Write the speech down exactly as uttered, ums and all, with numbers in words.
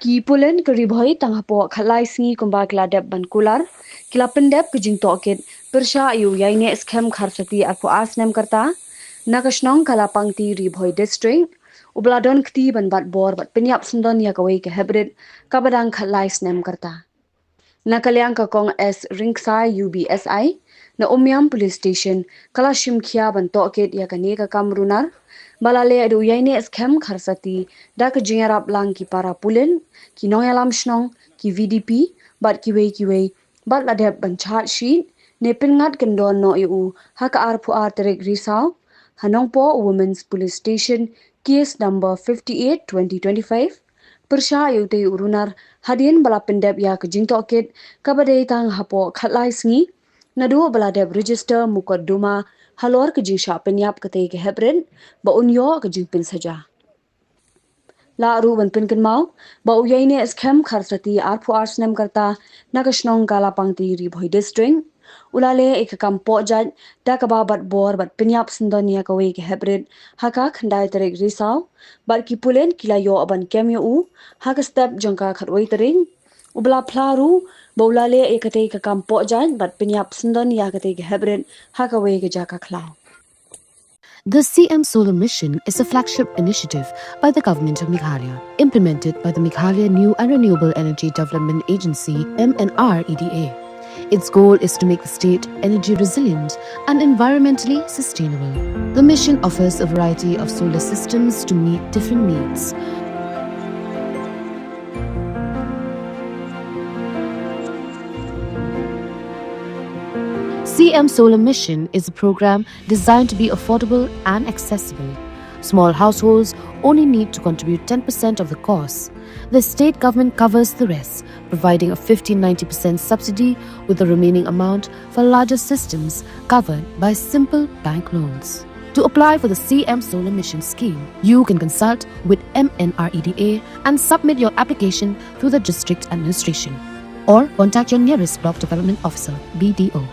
Ki pulit ka Ri Bhoi tang hapoh khatlai sngi kumba ki la dep ban kular, ki la pyndep ka jingtohkit pyrshah ïa u ïaineh skhem Kharsati arphew ar snem ka rta na ka shnong Kalapangti, Ri Bhoi District, uba la don kti ban bat bor bad pynïap syndon ïa kawei ka heprit kaba dang khatlai snem ka rta. Na ka liang ka Kong S Ryngksai, U B S I, na Umiam Police Station, ka la shim khia ban tohkit ïa kane ka kam runar ba la leh da u ïaineh skhem Kharsati da ka jingïarap lang ki para pulit, ki nongïalam shnong, ki V D P bad kiwei kiwei, bad la dep ban charge sheet ne pynngat kyndon noh ïa u ha ka arphew ar tarik Risaw ha Nongpoh Women's Police Station, case number fifty eight twenty twenty-five, pyrshah ïa utei u runar hadien ba la pyndep ïa ka jingtohkit kaba dei tang hapoh khatlai sngi naduh ba la dep register mukotduma halor ka jingshah pynïap katei ka heprit ba un ïoh ka jingpynsaja. Lah ruh ban pynkynmaw ba u ïaineh skhem Kharsati arphew ar snem ka rta na ka shnong Kalapangti, Ri Bhoi District, u la leh ïa ka kam pohjait da kaba bat bor bad pynïap syndon ïa kawei ka heprit ha ka khyndai tarik Risaw, bad ki pulit ki la ïoh ban kem ïa u ha ka step jong ka khatwei tarik, uba la phla ruh ba u la leh ïa katei ka kam pohjait bad pynïap syndon ïa katei ka heprit ha kawei ka jaka khlaw. The C M Solar Mission is a flagship initiative by the Government of Meghalaya, implemented by the Meghalaya New and Renewable Energy Development Agency, M N R E D A. Its goal is to make the state energy resilient and environmentally sustainable. The mission offers a variety of solar systems to meet different needs. C M Solar Mission is a program designed to be affordable and accessible. Small households only need to contribute ten percent of the cost. The state government covers the rest, providing a fifteen ninety percent subsidy, with the remaining amount for larger systems covered by simple bank loans. To apply for the C M Solar Mission scheme, you can consult with M N R E D A and submit your application through the district administration or contact your nearest block development officer, B D O.